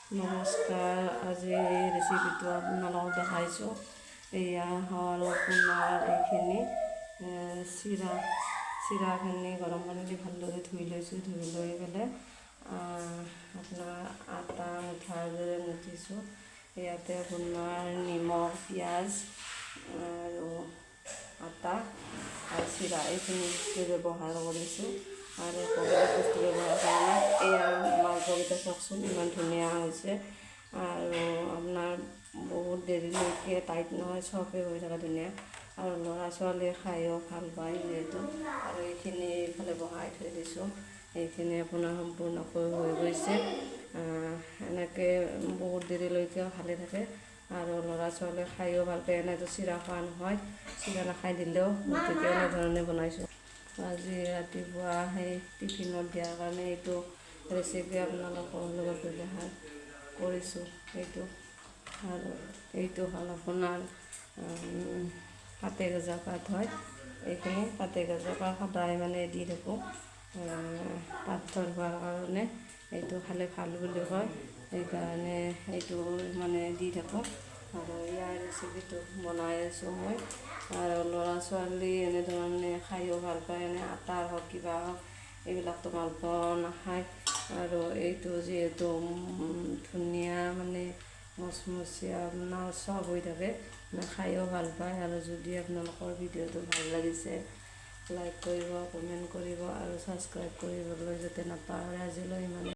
নমস্কাৰ, আজি এই ৰেচিপিটো আপোনালোকক দেখাইছোঁ। এয়া হ'ল আপোনাৰ এইখিনি চিৰা। চিৰাখিনি গৰম পানী দি ভালদৰে ধুই লৈছোঁ। ধুই লৈ পেলাই আপোনাৰ আটা মুঠাৰ দৰে মুঠিছোঁ। ইয়াতে আপোনাৰ নিমখ, পিঁয়াজ আৰু আটা আৰু চিৰা, এইখিনি বস্তু ব্যৱহাৰ কৰিছোঁ আৰু একো বেলেগ বস্তু ব্যৱহাৰ কৰা নাই। এয়া মালপোৱাকেইটা চাওকচোন, ইমান ধুনীয়া হৈছে আৰু আপোনাৰ বহুত দেৰিলৈকে টাইট নহয়, চফ্টে হৈ থাকে ধুনীয়া আৰু ল'ৰা ছোৱালীয়ে খায়ো ভাল পায় যিহেতু। আৰু এইখিনি এইফালে বহাই থৈ দিছোঁ। এইখিনি আপোনাৰ সম্পূৰ্ণকৈ হৈ গৈছে। এনেকৈ বহুত দেৰিলৈকে ভালে থাকে আৰু ল'ৰা ছোৱালীয়ে খায়ো ভাল পায়। এনেইতো চিৰা খোৱা নহয়, চিৰা নাখাই দিলেও, গতিকে এনেধৰণে বনাইছোঁ। আজি ৰাতিপুৱা সেই টিফিনত দিয়াৰ কাৰণে এইটো ৰেচিপি আপোনালোকৰ লগত ব্যৱহাৰ কৰিছোঁ এইটো। আৰু এইটো হ'ল আপোনাৰ পাতে গজা পাত হয়। এইখিনি পাতে গজা পাত সদায় মানে দি থাকোঁ পাথৰ হোৱাৰ কাৰণে। এইটো খালে ভাল বুলি কয়, সেইকাৰণে এইটো মানে দি থাকোঁ। আৰু ইয়াৰ ৰেচিপিটো বনাই আছোঁ মই। আৰু ল'ৰা ছোৱালী এনেধৰণে খায়ো ভাল পায়। এনে আটাৰ হওক, কিবা হওক, এইবিলাকতো মালপোৱা নাখায়। আৰু এইটো যিহেতু ধুনীয়া, মানে মচমচীয়া, আপোনাৰ চফ্ট হৈ থাকে, মানে খায়ো ভাল পায়। আৰু যদি আপোনালোকৰ ভিডিঅ'টো ভাল লাগিছে, লাইক কৰিব, কমেণ্ট কৰিব আৰু ছাবস্ক্ৰাইব কৰিবলৈ যাতে নাপাহৰে। আজিলৈ ইমানে।